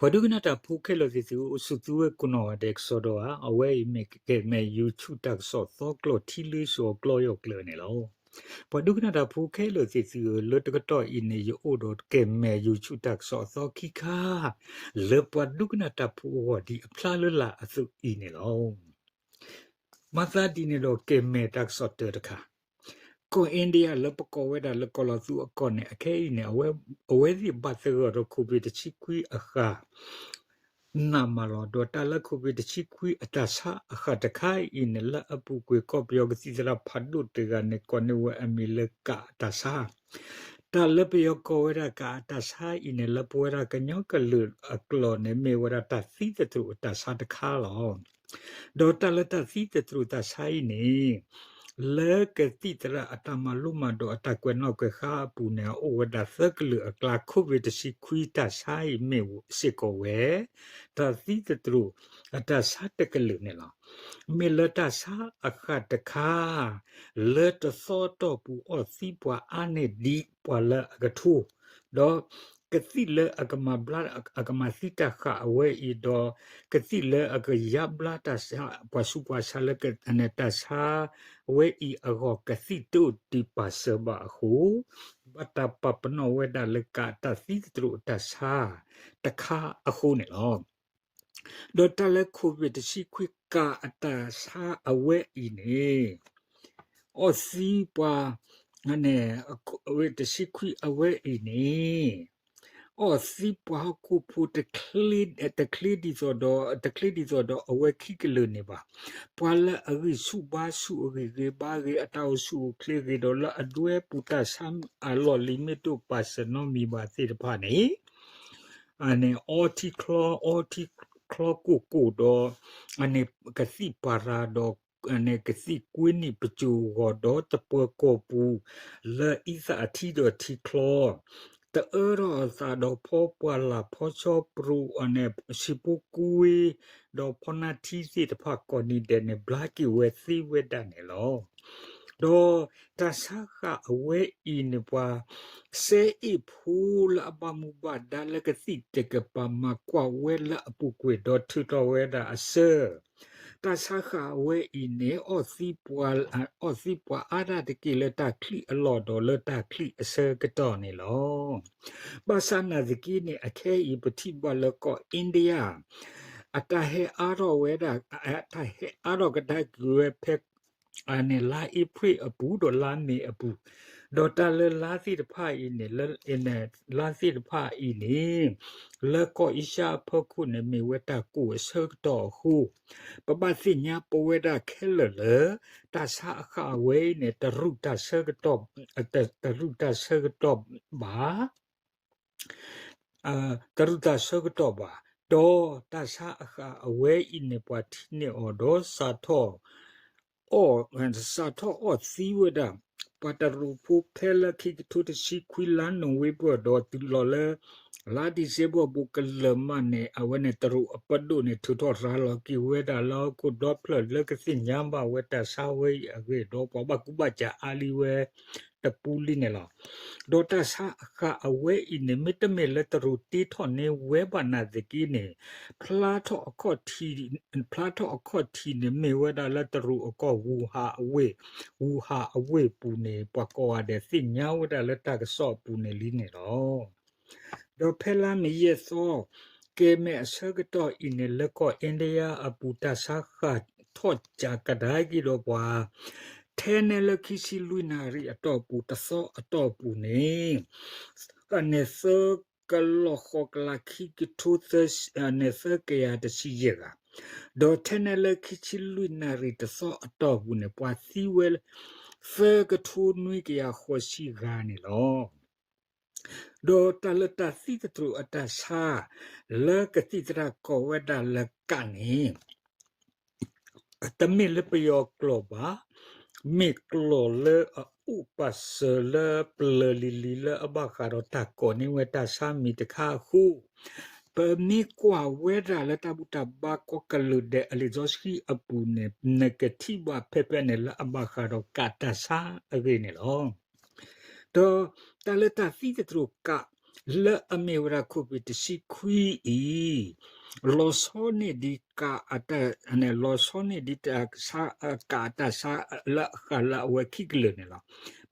ပှၤဒိကနၣ်တၢ်ဖိခဲလၢာ်သ့ၣ်သုဧၢ, အိၣ်ဆူၣ်သုဝဲကိးနီၢ်ဂၤဒဲးကစီဒီဧါ. အဝဲအံၤမ့ၢ်ကဲမ့ၢ် YouTube တၢ်ကစီၣ်သီကျိာ်ထံလၢဆူအကျီယီၢ်ကျၢၤန့ၣ်လီၤ. ပှၤဒိကနၣ်တၢ်ဖိခဲလၢာ်သ့ၣ်သုဧၢ, လၢတကတီၢ်အံၤန့ၣ် ယအိၣ်ဒီးကဲမ့ၢ် YouTube တၢ်ကစီၣ်အသီခံခါ လၢပှၤဒိကနၣ်တၢ်ဖိအဂီၢ်ဒ်အဖျါလၢလာ်အသိးအံၤန့ၣ်လီၤ. မၤသးဒ်န့ၣ်ဒီးကဲမ့ၢ်တၢ်ကစီၣ်တၢတခါ, ကီၢ် India လၢပကိးဝဲဒၣ်လၢကီၢ်လီၤသူအကီၢ်န့ၣ် အခဲအံၤန့ၣ် အဝဲသ့ၣ်ဘၣ်သဂၢၢ်ဒီး COVID တဆံခွံအဃၣ် နးမးလီၤ. ဒီးတၢ်လၢ COVID တဆံခွံအတၢ်ဆါအဃၣ်တခါအံၤန့ၣ် လၢအပူၤကွံာ်ကီၢ်ပယီၤကသံၣ်သရၣ်ဖးဒိၣ်တဂၤန့ၣ် ကိးန့ၢ်ဝဲအမံၤလၢကးအတၢ်ဆါ တၢ်လၢပယီၤကိးဝဲဒၣ်ကးအတၢ်ဆါအံၤန့ၣ် လၢပဝဲဒၣ်ကညီကလုာ်အကျိာ်န့ၣ် မ့ၢ်ဝဲဒၣ်တၢ်သံသတြိာ်အတၢ်ဆါတခါလီၤ. ဒီးတၢ်လၢတၢ်သံသတြိာ်တၢ်ဆါအံၤန့ၣ် လၢကသံၣ်သရၣ်အတၢ်မၤလိမၤဒိးအတၢ်ကွဲးနီၣ်ကွဲးဃါအပူၤန့ၣ် အအိၣ်ဝဲဒၣ်သၢကလုာ်အကျါ COVID တဆံခွံတၢ်ဆါအံၤမ့ၢ်စ့ၢ်ကီးဝဲ တၢ်သံသတြိာ်အတၢ်ဆါတကလုာ်န့ၣ်လီၤ. မ့ၢ်လၢတၢ်ဆါအဃၣ်တခါ လၢတသီအတီၢ်ပူၤအီၣ်သံပှၤအါန့ၢ်ဒံးပှၤလၢအကထိ ဒီးကသံၣ်လၢအကမၤဘျါ အကမၤသံတၢ်ဃၣ်အဝဲအံၤ ဒီးကသံၣ်လၢအကယါဘျါတၢ်ဆါ ပှၤဆူးပှၤဆါလၢ တၢ်ဆါဝဲအံၤအဂီၢ် ကသံၣ်တအိၣ်တံၢ်ပာ်စၢၤဘၣ်အဃိ ဘၣ်တၢ်ပာ်ပနီၣ်ဝဲဒၣ်လၢကးတၢ်သံသတြိာ်အတၢ်ဆါတခါအဃိန့ၣ်လီၤ. ဒီးတၢ်လၢ COVID တဆံခွံကးအတၢ်ဆါအဝဲအံၤန့ၣ် အီၣ်သံပှၤ တဆံခွံအဝဲအံၤန့ၣ် အီၣ်သံပှၤဟီၣ်ခိၣ်ဖိ တချ့ဒ်သိးဒီး တချ့ဒ်သိးဒီးအဝဲခံကလုာ်န့ၣ်ဘၣ်. ပှၤလၢအဂံၢ်ဆူၣ်ဘါဆူၣ် အဂံၢ်ဂ့ၤဘါဂ့ၤ အတၢ်အိၣ်ဆူၣ်အိၣ်ချ့ဂ့ၤ ဒီးလၢအဒွဲပူၤတၢ်ဆါအလီၢ်လံၤမ့ၢ်တအိၣ်ပာ်စၢၤနီတမံၤဘၣ်သ့ၣ်တဖၣ်န့ၣ် အန့ၣ်အီထံချီ အီထံချီကိၢ်ကိၢ်ဒီး အန့ၣ်ကသံၣ်ပာ်ရၤဒီး အန့ၣ်ကသံၣ်ကွ့နံၣ်ပစိၤအဂီၢ်ဒီး တပှၤကီၢ်ပူၤ လၢအံသၣ်အထံဒီးထံချီ တအၢထီၣ်အသးဒီးဖီပှၢ်လၢ်ဖီဆီပရိၤ အန့ၣ်ဆံးဖိကွ့ ဒီးဖီနါထံသ့ၣ်တဖၣ်ကိးနံၤဒဲးန့ၣ် ဘျါက့ၤဝဲသ့ဝဲဒၣ်န့ၣ်လီၤ. ဒီးတၢ်ဆါဃၣ်အဝဲအံၤန့ၣ် ပှၤစဲအ့ၣ်ဖိလၢအဘၣ်မူဘၣ်ဒါလၢကသံၣ်တကပၤ မၤကွၢ်ဝဲလၢအပူၤကွံာ်ဒီးထုးထီၣ်ဝဲဒၣ်အဆၢ တၢ်ဆါဃၣ်အဝဲအံၤန့ၣ် အီၣ်သံပှၤအါဒၣ်တက့ၢ်လၢတၢ်ချံၣ်အလီၢ်ဒီးလၢတၢ်ချံၣ်အဆၢကတီၢ်န့ၣ်လီၤ. ဘၣ်ဆၣ်နာ်သက့န့ၣ် အခဲအံၤပထံၣ်ဘၣ်လၢကီၢ် India အတၢ်ဟဲအါထီၣ်ဝဲဒၣ် တၢ်ဟဲအါထီၣ်ကဒါက့ၤဝဲဖဲ အန့ၣ်လါအ့ဖြ့ၣ်အပူၤဒီးလါမ့ၤအပူၤ, ဒီးတၢ်လၢလါသ့ၣ်တဖၣ်အံၤန့ၣ် လၢ လါသ့ၣ်တဖၣ်အံၤန့ၣ် လၢကီၢ်အ့ရှါအဖီခိၣ်န့ၣ် မ့ၢ်ဝဲတၢ်ကိၢ်အဆၢကတီၢ်အဃိ, ပဘၣ်သ့ၣ်ညါပဝဲဒၣ်ခဲလၢာ်လၢ တၢ်ဆါအဃၣ်အဝဲအံၤန့ၣ် တရူးတၢ်ဆၢကတီၢ် တရူးတၢ်ဆၢကတီၢ်ဘၣ် တရူးတၢ်ဆၢကတီၢ်ဘၣ်, ဒီးတၢ်ဆါအဃၣ်အဝဲအံၤန့ၣ် ပှၤထံၣ်န့ၢ်အီၤဒီး စးထီၣ်အီၣ်, စးထီၣ်အီၣ်သံဝဲဒၣ် ပှၤတရူးဖိဖဲလၢခံကထိတဆံခွံ လါနိၣ်ဝ့ဘၢၣ်ဒီးတုၤလီၤလၢ လါဒံၣ်စ့ဘၢၣ်ဘူးကလၢာ်မးန့ၣ် အဝဲန့ၣ်တရူးအပဒိၣ်န့ၣ် ထုးထီၣ်ရၤလီၤက့ၤဝဲဒၣ်လၢဟီၣ်ခိၣ်ဒီဖျၢၣ်လၢကသ့ၣ်ညါဘၣ်ဝဲတၢ်ဆါဝဲအံၤအဂ့ၢ်ဒီး ပှၤဘၣ်ကူဘၣ်ကးအါလံဝဲ တပူၤလံန့ၣ်လီၤ. ဒီးတၢ်ဆါအဃၣ်အဝဲအံၤန့ၣ် မ့တမ့ၢ်လၢတရူးတ့ထီၣ်န့ၢ်ဝဲဘၣ်နာ်သက့န့ၣ် ဖျါထီၣ်အခီၣ်ထံး, ဖျါထီၣ်အခီၣ်ထံးန့ၣ် မ့ၢ်ဝဲဒၣ်လၢတရူးအကီၢ် ဝူဟၣ်အဝ့ၢ်, ဝူဟၣ်အဝ့ၢ်ပူၤန့ၣ် ပှၤကိးဂၤဒဲးသ့ၣ်ညါဝဲဒၣ်လၢတၢ်ကစီၣ်အပူၤန့ၣ်လံန့ၣ်လီၤ. ဒီးဖဲလါမ့ၤယဲၢ်သီ ကဲၤမဲာ်အဆၢကတီၢ်အံၤန့ၣ် လၢကီၢ် India အပူၤ တၢ်ဆါဃၣ်ထီၣ်ကးကဒါက့ၤဒီးပှၤ ထဲနဲလၢခံဆံလွံၢ်နၣ်ရံၣ်အတီၢ်ပူၤ တသီအတီၢ်ပူၤန့ၣ် န့ၣ်သၢကလီၢ်ဃိးကလး ခံကထိ န့ၣ်သၢကယၤတဆံယဲၢ်ဂၤ, ဒီးထဲနဲလၢခံဆံလွံၢ်နၣ်ရံၣ်တသီအတီၢ်ပူၤန့ၣ် ပှၤသံဝဲ သၢကထိနွံကယၤဃိးဆံဂၤန့ၣ်လီၤ. ဒီးတၢ်လၢတၢ်သံသတြိာ်အတၢ်ဆါ လၢကသံၣ်သရၣ်ကိးဝဲဒၣ်လၢကးန့ၣ် တမ့ၢ်လၢပယီၤကျိာ်ဘၣ်, မ့ၢ်ကျိာ်လၢအအိၣ်ပာ်စၢၤလၢပျၢၤလံၤလံၤလၢအဘၣ်ဃးဒီးတၢ်ကိးန့ၢ်ဝဲတၢ်ဆါမံၤတခါအဃိ, ပမ့ၢ်ကွၢ်ဝဲဒၣ်လၢတၢ်ဘူၣ်တၢ်ဘါကိးကလုာ်ဒဲးအလံာ်စီဆှံအပူၤန့ၣ် နကထံၣ်ဘၣ်ဖဲဖဲန့ၣ်လၢအဘၣ်ဃးဒီးကးတၢ်ဆါအဂ့ၢ်န့ၣ်လီၤ. ဒီးတၢ်လၢတၢ်သံသတြိာ်ကး လၢအမ့ၢ်ဝဲဒၣ် COVID တဆံခွံအံၤ လီၤဆီန့ၢ်ဒံးကးအတၢ်, လီၤဆီန့ၢ်ဒံးတၢ်ဆါ, ကးအတၢ်ဆါလၢအဃၣ်လၢအဝဲခံကလုာ်န့ၣ်လီၤ.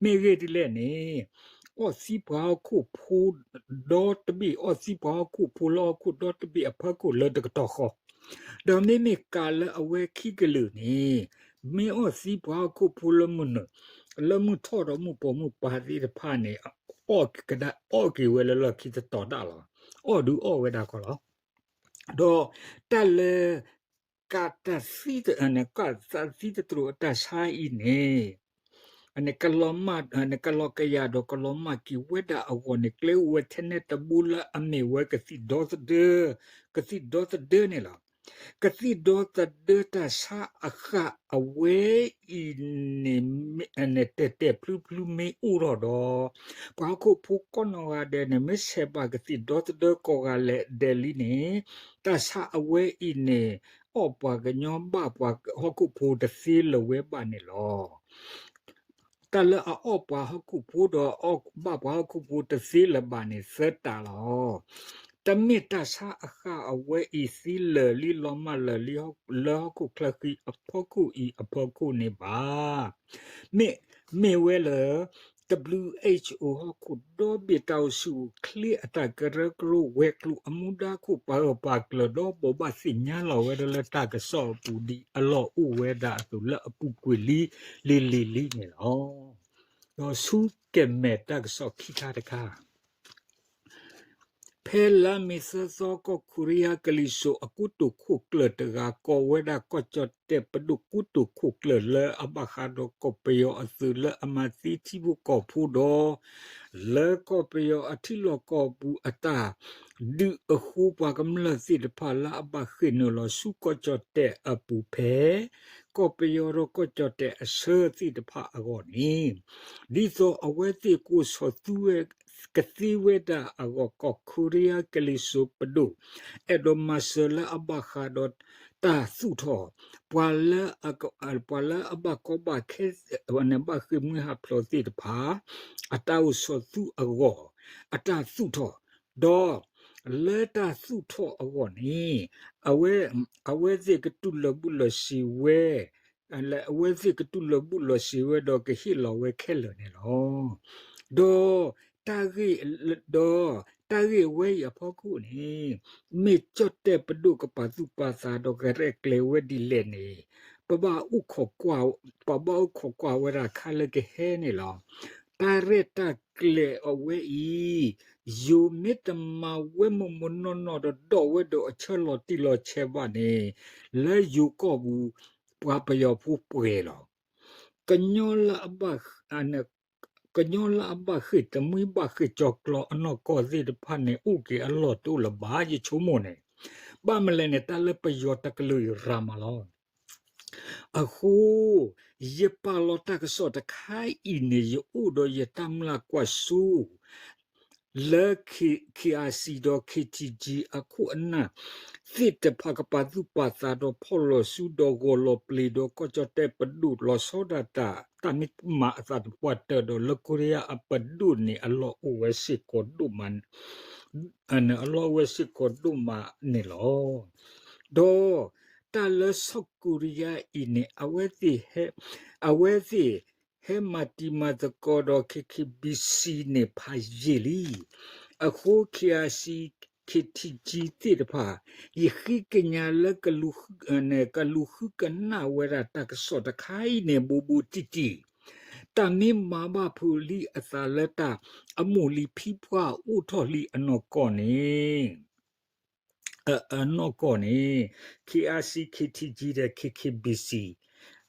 မ့ၢ်ဂ့ၢ်ဒ်လဲၣ်န့ၣ် အီၣ်သံပှၤဟီၣ်ခိၣ်ဖိဒီတဘ့ၣ်, အီၣ်သံပှၤဟီၣ်ခိၣ်ဖိလၢဟီၣ်ခိၣ်ဒီတဘ့ၣ်အဖီခိၣ်လၢတကတီၢ်ဃီ, ဒီးမ့မ့ၢ်ကးလၢအဝဲခံကလုာ်န့ၣ် မ့ၢ်အီၣ်သံပှၤဟီၣ်ခိၣ်ဖိလၢမုၢ်နုာ်, လၢမုၢ်ထီၣ်ဒီးမုၢ်ပိာ်မုၢ်ပၤသ့ၣ်တဖၣ်န့ၣ် အီၣ်ကဒါအီၣ်က့ၤဝဲလၢလီၢ်ခံတတီၤဒၣ်လီၤ. အီၣ်ဒုးအီၣ်ဝဲဒၣ်ကီးလီၤ. ဒီးတၢ်လၢ ကးတၢ်သံ, ကးသံတတြိာ်အတၢ်ဆါအံၤန့ၣ် ကလီၤမၢ်, ကလီၤကယၤဒီးကလီၤမၢ်က့ၤဝဲဒၣ်အဂီၢ်န့ၣ် ကျဲအိၣ်ဝဲထဲနဲတဘိလၢအမ့ၢ်ဝဲကသံၣ်ဒီသဒၢ, ကသံၣ်ဒီသဒၢန့ၣ်လီၤ. ကသံၣ်ဒီသဒၢတၢ်ဆါအဃၣ်အဝဲအံၤန့ၣ် တဲာ်တဲာ်ဖျုဖျုမ့ၢ်အိၣ်ထီၣ်ဒီး ပှၤဟီၣ်ခိၣ်ဖိကိးနီၢ်ဂၤဒဲးန့ၣ် မ့ၢ်ဆဲးဘၣ်ကသံၣ်ဒီသဒၢကိးဂၤလဲၣ်ဒဲးလံန့ၣ် တၢ်ဆါအဝဲအံၤန့ၣ် အီၣ်ပှၤကညီဘၣ်ပှၤဟီၣ်ခိၣ်ဖိတသ့လၢၤဝဲဘၣ်န့ၣ်လီၤ. တၢ်လၢအအီၣ်ပှၤဟီၣ်ခိၣ်ဖိဒီးအီၣ်ဘၣ်ပှၤဟီၣ်ခိၣ်ဖိတသ့လၢၤဘၣ်န့ၣ် သၢတၢ်လီၤ. တမ့ၢ်တၢ်ဆါအဃၣ်အဝဲအံၤသ့လၢာ်လံလီၤမၢ်လၢာ်လံ လၢဟီၣ်ခိၣ်ချၢဃံအဖီခိၣ်အံၤအဖီခိၣ်န့ၣ်ဘၣ်. မ့ၢ်, မ့ၢ်ဝဲလၢ WHO ဟီၣ်ခိၣ်ဒီဘ့ၣ်တၢ်အိၣ်ဆူၣ်အိၣ်ချ့အတၢ်ကရၢကရိဝဲၤကျိၤအမူဒါခိၣ်ပာ်ဂၢၢ်ပာ်ကျၢၤဒီးဘိးဘၣ်သ့ၣ်ညါလီၤဝဲဒၣ်လၢတၢ်ကစီၣ်အပူၤဒ်အလီၢ်အိၣ်ဝဲဒၣ်အသိးလၢအပူၤကွံာ်လံ လံၤလံၤလံၤန့ၣ်လီၤ. ဒီးဆူကဲၤမဲာ်တၢ်ကစီၣ်ခံခါတခါ ဖဲလါမ့ၤသၢသီ ကီၢ်ခိရံယါကလံၤစိးအကူတိာ်ခိၣ်ကျၢၢ်တဂၤ ကိးဝဲဒၣ်ကီၢ်ကၠီၣ်တဲၣ်ပဒိၣ်ကူတိာ်ခိၣ်ကျၢၢ်လၢအဘၣ်ဃးဒီးကီၢ်ပယီၤအသုးလၢအမၤသံထံဖိကီၢ်ဖိဒီး လၢကီၢ်ပယီၤအထံလီၢ်ကီၢ်ပူၤအတၢ်ဒုးအဃိ ပှၤကမျၢၢ်သ့ၣ်တဖၣ်လၢအဘၣ်ဃ့ၢ်နုာ်လီၤဆူကီၢ်ကၠီၣ်တဲၣ်အပူၤဖဲ ကီၢ်ပယီၤဒီးကီၢ်ကၠီၣ်တဲၣ်အဆၢသ့ၣ်တဖၣ်အဂီၢ်န့ၣ် ဒ်သိးအဝဲသ့ၣ်ကအိၣ်ဆိးသူဝဲကသ့ဝဲဒၣ်အဂီၢ် ကီၢ်ခိရံယါကလံၤစိးပဒိၣ် အဲၣ်ဒိးမၤစၢၤလၢအဘၣ်ဃးဒီးတၢ်သူၣ်ထီၣ် ပှၤလၢအ, ပှၤလၢအဘၣ်ကီဘၣ်ခဲ ဘၣ်ဃ့ၢ်မှံဟးဖျိးသ့ၣ်တဖၣ် အတၢ်အိၣ်ဆိးသူအဂီၢ် အတၢ်သူၣ်ထီၣ်, ဒီးလၢတၢ်သူၣ်ထီၣ်အဂီၢ်န့ၣ် အဝဲ, အဝဲသ့ၣ်ကတူၢ်လိာ်ဘူးလိာ်စံးဝဲ လၢအဝဲသ့ၣ်ကတူၢ်လိာ်ဘူးလိာ်စံးဝဲဒီးကဟ့ၣ်လီၤဝဲခဲလၢာ်န့ၣ်လီၤ. ဒီးတၢ်ဂ့ၢ်, ဒီးတၢ်ဂ့ၢ်အဝဲအံၤအဖီခိၣ်န့ၣ် မ့ၢ်ကၠီၣ်တဲၣ်ပဒိၣ်ကပာ်သူၣ်ပာ်သးဒီးကရဲၣ်ကျဲၤဝဲဒ်လဲၣ်န့ၣ် ပဘၣ်အိၣ်ခိးကွၢ်, ပဘၣ်အိၣ်ခိးကွၢ်ဝဲဒၣ်ခါလၢကဟဲန့ၣ်လီၤ. တၢ်ရဲၣ်တၢ်ကျဲၤအဝဲအံၤ ယိၤမ့ၢ်တမၤဝဲမိၢ်မိၢ်နီၢ်နီၢ်ဒီး ဒီးဝဲဒီးအဆၢလီၤတံၢ်လီၤဆဲးဘၣ်န့ၣ် လၢယိၤကီၢ်ပူၤ ပှၤပယီၤဖိပှဲၤလီၤ. ကညီလၢအဘၣ်, ကညီလၢအဘၣ်ဃ့ၢ်တမှံဘၣ်ဃ့ၢ်ကၠီၤကျီၤအနီၢ်ကီၢ်သ့ၣ်တဖၣ်န့ၣ် အိၣ်က့ၤအလီၢ်တအိၣ်လၢၤဘၣ် ယဆိကမိၣ်န့ၣ်. ဘၣ်မနုၤလဲၣ်န့ၣ် တၢ်လၢပယီၤတကလုာ်အံၤရၤမးလီၤ. အဃိ ယပာ်လီၤတၢ်ကစီၣ်တခါအံၤန့ၣ် ယအိၣ်ဒီးယတၢ်မျၢ်ကွၢ်စိ လၢ K-, KIC ဒီး KTG အခိၣ်အနၢ်သ့ၣ်တဖၣ်ကပာ်သူၣ်ပာ်သးဒီးဖီၣ်လီၤစုဒီးဂီၤလီၤပျံၤဒီးကီၢ်ကၠီၣ်တဲၣ်ပဒိၣ်လီၤဆီဒၣ်တၢ် တၢ်မ့ၢ်မၤအသးသပှၢ်တၢၢ်ဒီးလၢကိရံယါအပဒိၣ်န့ၣ် အလီၢ်အိၣ်ဝဲစ့ၢ်ကီးဒိၣ်မး အလီၢ်အိၣ်ဝဲစ့ၢ်ကီးဒိၣ်မးန့ၣ်လီၤ. ဒီးတၢ်လၢ South Korea အံၤန့ၣ် အဝဲသ့ၣ်ဟဲ, အဝဲသ့ၣ်ဟဲမၤတံၤမၤသကိးဒီး KKBC န့ၣ်ဖးယံာ်လံ. အဃိ KIC, KTG သ့ၣ်တဖၣ် ယဃ့ကညးလၢ ကလူၤဃုကနၣ်ဝဲဒၣ်တၢ်ကစီၣ်တခါအံၤန့ၣ် ဘူးဘူးတံၢ်တံၢ် တၢ်မ့ၢ်မၤဘၣ်ဖုးလံအသးလၢတၢ်အမိၢ်လံၤဖံပှၢ်အိၣ်ထီၣ်လံအနီၢ်ကီၢ်န့ၣ် အနီၢ်ကီၢ်န့ၣ် KIC, KTG ဒီး KKBC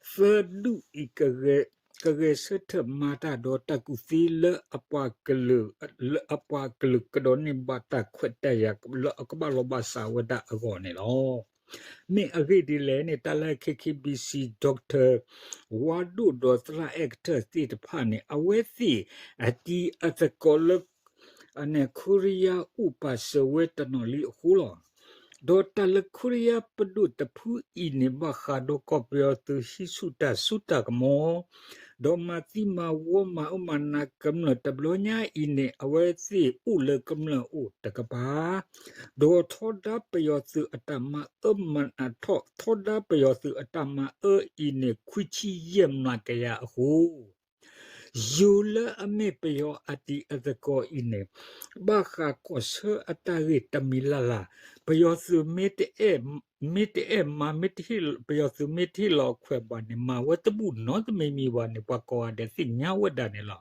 သၢဒူၣ်အံၤ ကဂဲၤဆၢထၢၣ်မၤတၢ်ဒီးတၢ်ကူၣ်သ့လၢအပှၤကလုာ်, လၢအပှၤကလုာ်ကဒီးန့ၢ်ဘၣ်တၢ်ခွဲးတၢ်ယာ်လၢအကဘၣ်လီၤဘၣ်စးဝဲဒၣ်အဂီၢ်န့ၣ်လီၤ. မ့ၢ်အဂ့ၢ်ဒ်လဲၣ်န့ၣ် တၢ်လၢ KKBC Doctor ဝါဒိၣ်ဒီးသရၣ်အဲၣ်ကတၢၢ်သ့ၣ်တဖၣ်န့ၣ် အဝဲသ့ၣ်အတံၤအသကိးလၢ အန့ၣ် ခိရံယါအိၣ်ပာ်စၢၤဝဲတနီၤလံအဃိလီၤ. ဒီးတၢ်လၢခိရံယါပဒိၣ်တဖုအံၤန့ၣ် ဘၣ်ဃးဒီးကီၢ်ပယီၤသုးဟံးဆူၣ်တၢ်စိတၢ်ကမီၤ, ဒီးမၤသံမၤဝီမၤအၢမၤနးကမျၢၢ်တဘျီညါအံၤန့ၣ် အဝဲသ့ၣ်အိၣ်လၢကမျၢၢ်အိၣ်တကပၤ, ဒီးထီဒါပယီၤသုးအတၢ်မၤအၢမၤနးထီၣ် ထီဒါပယီၤသုးအတၢ်မၤအၢအံၤန့ၣ် ခွံဆံယဲၢ်မျးကယၤအဃိ ယိၤလၢအမ့ၢ်ပယီၤအတံၤအသကိးအံၤန့ၣ် ဘၣ်ဃးကီၢ်ဆၢအတၢ်ဂ့ၢ်တမံၤလၢ်လၢ်, ပယီၤသုးမ့ၢ်တအဲၣ်, မ့ၢ်တအဲၣ်မၤ, မ့ၢ်တဟ့ၣ်, ပယီၤသုးမ့ၢ်တဟ့ၣ်လီၤအခွဲးဘၣ်န့ၣ် မၤဝဲတဘူၣ်နီတမံၤမံၤဘၣ်န့ၣ် ပှၤကိးဂၤဒဲးသ့ၣ်ညါဝဲဒၣ်န့ၣ်လီၤ.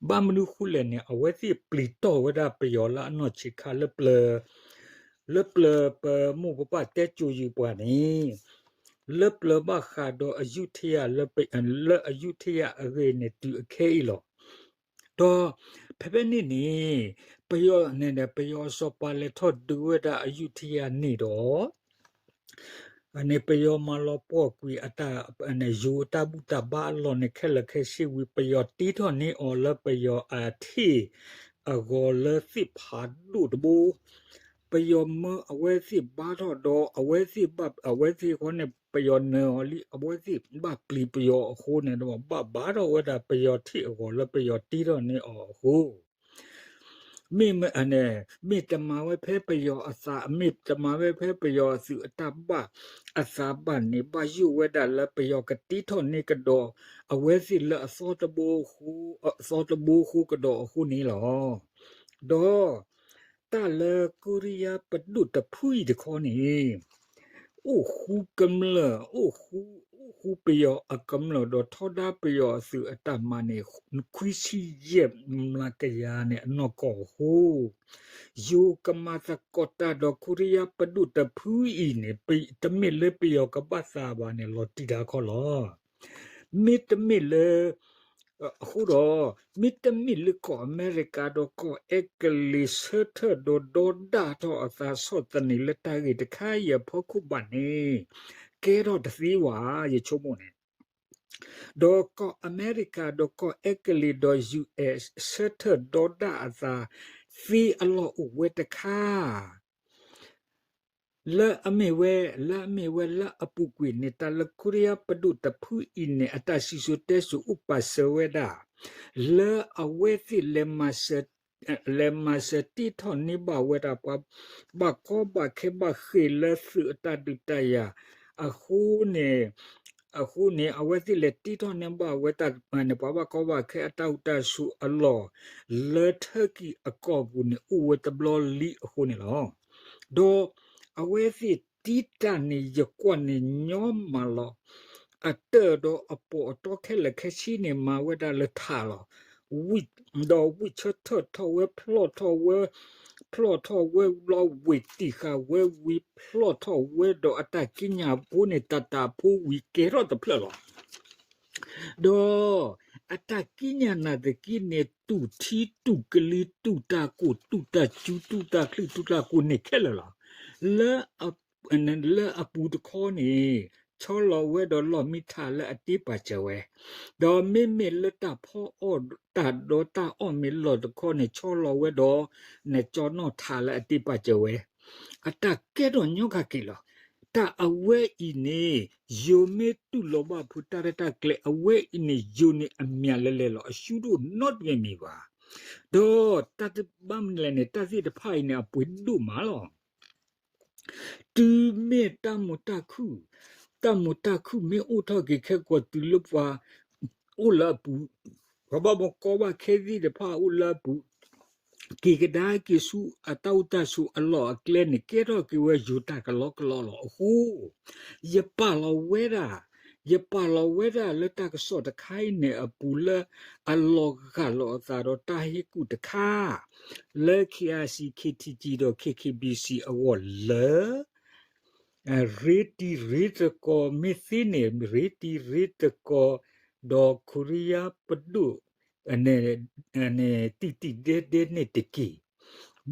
ဘၣ်မနုၤဃိလဲၣ်န့ၣ် အဝဲသ့ၣ်ပျံၤတီၢ်ဝဲဒၣ်ပယီၤလၢအနီၢ်ဆံးခါလၢပျၢၤ လၢပျၢၤပမိၢ်ပပၢ်တဲစိၤယုာ်ပှၤန့ၣ် လၢပျၢၤဘၣ်ဃးဒီးအယူထယၤ လၢအယူထယၤအဂ့ၢ်န့ၣ်တုၤအခဲအံၤလီၤ. ဒီးဖဲဖဲန့ၣ်န့ၣ် ပယီၤန့ၣ် ပယီၤစီၤပၤလဲၤထီၣ်ဒုးဝဲဒၣ်အယူထယၤန့ၣ်ဒီး န့ၣ် ပယီၤမၤလီၤပှီၢ်ကွံာ်အတၢ် ယိၤအတၢ်ဘူၣ်တၢ်ဘါအလီၢ်န့ၣ် ခဲလၢာ်ခဲဆ့ဝံၤ ပယီၤတ့ထီၣ်န့ၢ်အီၤလၢပယီၤအထံၣ်အဂီၤလၢသ့ၣ်ဖးဒိၣ်တဘိ ပယီၤမၢအဝဲသ့ၣ်ဘါထီၣ်ဒီး အဝဲသ့ၣ်ဘၣ် အဝဲသ့ၣ်ဃီန့ၣ် ပယီၤနၢၤအီၤလံ အဝဲသ့ၣ်ဘၣ်ပျံၤပယီၤအဃိန့ၣ်ဒီး ဘၣ်ဘါထီၣ်ဝဲဒၣ်ပယီၤထံၣ်အဂီၤလၢပယီၤတ့ထီၣ်န့ၢ်အီၤအဃိ မ့ၢ် မ့ၢ်တမၤဝဲဖဲပယီၤအသး မ့ၢ်တမၤဝဲဖဲပယီၤအသုးအတၢ်ဘၣ်အသးဘၣ်န့ၣ် ဘၣ်ယိၣ်ဝဲဒၣ်လၢပယီၤကတ့ထီၣ်န့ၢ်ကဒီး အဝဲသ့ၣ်လၢအသီတဘိ အသီတဘိဃိကဒီးအဃိန့ၣ်လီၤ. ဒီးတၢ်လၢကိရံယါပဒိၣ်တဖုအံၤတခီန့ၣ် အိၣ်ဃူကမျၢၢ် အိၣ်ဃူ အိၣ်ဃူပယီၤအကမျၢၢ်ဒီးထီဒါပယီၤအသုးအတၢ်မၤန့ၣ် ခွံဆံယဲၢ်မျးကယၤန့ၣ် အနီၢ်ကီၢ်အဃိ ယိၤကမၤသကိးတၢ်ဒီးကိရံယါပဒိၣ်တဖုအံၤန့ၣ် တမ့ၢ်လၢပယီၤကဘၣ်သးဘၣ်န့ၣ် လီၤတံၢ်တၢ်ခီလီၤ. မ့တမ့ၢ်လၢ အဃိဒီး မ့တမ့ၢ်လၢကီၢ်အမဲရကၤဒီးကီၢ်အဲကလံးဆၢထၢၣ်ဒီးဒီဒၣ်ထီၣ်အသးဆီၣ်သနံးလၢတၢ်ဂ့ၢ်တခါအံၤအဖီခိၣ်ဘၣ်န့ၣ် ကဲထီၣ်တသ့ဘၣ် ယဆိကမိၣ်န့ၣ် ဒီးကီၢ်အမဲရကၤဒီးကီၢ်အဲကလံးဒီး ယူၢ်အဲၣ် ဆၢထၢၣ်ဒီဒၣ်အသးသ့အလီၢ်အိၣ်ဝဲတခါ လၢအမ့ၢ်ဝဲ လၢအမ့ၢ်ဝဲလၢအပူၤကွံာ်န့ၣ် တၢ်လၢကိရံယါပဒိၣ်တဖုအံၤန့ၣ် အတၢ်စံၣ်စိၤတဲစိၤအိၣ်ပာ်စၢၤဝဲဒၣ် လၢအဝဲသ့ၣ်လဲၤမၤစၢၤ လဲၤမၤစၢၤတ့ထီၣ်န့ၢ်ဘၣ်ဝဲဒၣ်ပှၤဘၣ်ကီဘၣ်ခဲဘၣ်ဃ့ၢ်လၢသုးအတၢ်ဒုးတၢ်ယၤ အဃိန့ၣ် အဃိန့ၣ် အဝဲသ့ၣ်လဲၤတ့ထီၣ်န့ၢ်ဘၣ်ဝဲတၢ်န့ၣ် ပှၤဘၣ်ကီဘၣ်ခဲအတၢ်အိၣ်တၢ်ဆိးအလီၢ် လၢထၢကံၢ်အကီၢ်ပူၤန့ၣ် အိၣ်ဝဲတဘျီလံအဃိန့ၣ်လီၤ. ဒီးအဝဲသ့ၣ်တ့တၢ်န့ၣ် ယကွၢ်န့ၣ်ညီမးလီၤ. အတၢၢ်ဒီးအပိာ်အတီခဲလၢာ်ခဲဆ့န့ၣ် မၤဝဲဒၣ်လၢထးလီၤ. ဒီးဝံၢ်ဆၢထၢၣ်ထီၣ်ဝဲ ဖျီၣ်ထီၣ်ဝဲ ဖျီၣ်ထီၣ်ဝဲဘျီ ဝ့ၢ်တံၢ်ဃာ်ဝဲဝံၤ ဖျီၣ်ထီၣ်ဝဲဒီးအတၢ်ကံးညာ်ဖိန့ၣ် တၢ်တၢ်ဖိဝံၤကဲထီၣ်တဖျၢၣ်လီၤ. ဒီးအတၢ်ကံးညာ်နာ်သက့န့ၣ် တူၢ်ထံတူၢ်ကလံၤ တူၢ်တၢ်ကိၢ် တူၢ်တၢ်စူၤ တူၢ်တၢ်ချံၣ် တူၢ်တၢ်ကိၢ်န့ၣ်ခဲလၢာ်လီၤ. လၢ လၢအပူၤတခီန့ၣ် ဆီလီၤဝဲဒီးလီၢ်မံထးလၢအတ့ပာ်စၢၤဝဲ, ဒီးမ့မ့ၢ်လၢတၢ်ဖီအီၣ်တၢ်ဒီးတၢ်အီၣ်မ့ၤလီၢ်တခီန့ၣ် ဆီလီၤဝဲဒီး နကၠီနီၣ်ထးလၢအတ့ပာ်စၢၤဝဲ, အတၢ်ကဲထီၣ်ညီခါက့ၤလီၤ. တၢ်အဝဲအံၤန့ၣ် ယိၤမ့ၢ်တူၢ်လိာ်ဘၣ်ဖုးတၢ်ရဲၣ်တၢ်ကျဲၤအဝဲအံၤန့ၣ် ယိၤန့ၣ်အမံၤလၢလဲၣ်လီၤ အရှုံးဒိၣ်နီတမံၤမံၤဘၣ်. ဒီးတၢ်တဘၣ်မနုၤလဲၣ်န့ၣ် တၢ်သ့ၣ်တဖၣ်အံၤန့ၣ် အပှ့ၤဒိၣ်မးလီၤ. တုၤမ့ၢ်တၢ်မုာ်တၢ်ခုၣ်, တၢ်မုာ်တၢ်ခုၣ်မ့ၢ်အိၣ်ထီၣ်က့ၤခဲကိာ်တုၤလၢပှၤအိၣ်လၢအပူၤ, ပှၤဘၣ်မူကီဘၣ်ခဲသ့ၣ်တဖၣ်အိၣ်လၢအပူၤ, က့ၤကဒါက့ၤဆူအတၢ်အိၣ်တၢ်ဆိးအလီၢ်အကျဲန့ၣ် ကဲထီၣ်က့ၤဝဲယိၤတၢ်ကလီကလီလီၤအဃိ, ယပာ်လီၤဝဲဒၣ်, ယပာ်လီၤဝဲဒၣ်လၢတၢ်ကစီၣ်တခါအံၤန့ၣ်အပူၤလၢအလီၤဂာ်လီၤအသးဒီးတၢ်ဟ့ၣ်ကူၣ်တခါ လၢ KIC KTG ဒီး KKBC အဂီၢ်လၢ ရ့တံၤရ့သကိးမ့ၢ်သ့န့ၣ် ရ့တံၤရ့သကိး ဒီးခိရံယါပဒိၣ် န့ၣ် တံၢ်တံၢ်ဒဲဒဲန့ၣ်တက့ၢ်.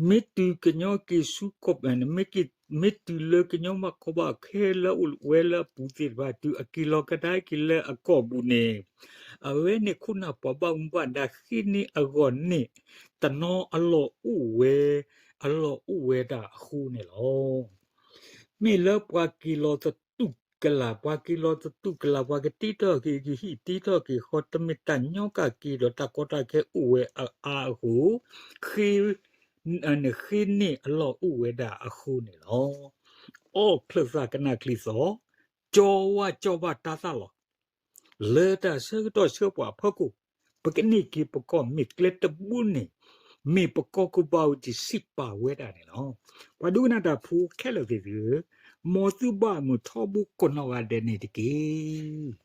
မ့ၢ်တုၤကညီက့ၤဆူ မ့ၢ်တုၤလၢကညီဘၣ်ကီဘၣ်ခဲလၢအိၣ်ဝဲလၢအပူၤသ့ၣ်တဖၣ် တုၤအက့ၤလီၤကဒါက့ၤလၢအကီၢ်ပူၤန့ၣ် အဝဲန့ၣ်ခိၣ်နၢ်ပှၤဘၣ်မူဘၣ်ဒါဃ့န့ၢ်အဂီၢ်န့ၣ် တနီၤအလီၢ်အိၣ်ဝဲ, အလီၢ်အိၣ်ဝဲဒၣ်အဃိန့ၣ်လီၤ. မ့ၢ်လၢပှၤက့ၤလီၤသတူၢ်ကလာ်, ပှၤက့ၤလီၤသတူၢ်ကလာ်, ပှၤကတ့ထီၣ်က့ၤကဟံၣ်, တ့ထီၣ်က့ၤဃီ, တမ့ၢ်တၢ်ညီကၣ်က့ၤဒီးတၢ်ကီတၢ်ခဲအိၣ်ဝဲအါအါအဃိ, ဃ့န့ၣ်အလီၢ်အိၣ်ဝဲဒၣ်အဃိန့ၣ်လီၤ. အီၣ်ချၢၣ်သၣ်ကနၣ်ချံသီ, ကၠီဝါကၠီဘၣ်တၤသၣ်လီၤ. လၢတၢ်ဆၢကတီၢ်ဆၢပှၤအဖီခိၣ်, ပကန့ၢ်က့ၤပကီၢ်မ့ၢ်ကျဲတဘိန့ၣ်, မ့ၢ်ပကီၢ်ကိးဘးအူကၠံစံးပာ်ဝဲဒၣ်န့ၣ်လီၤ. ပှၤဒိကနၣ်တၢ်ဖိခဲလၢာ်သ့ၣ်ဧၢ, မ်သုဘၣ်မုာ်ထီဘိကိးနီၢ်ဂၤဒဲးန့ၣ်တက့ၢ်.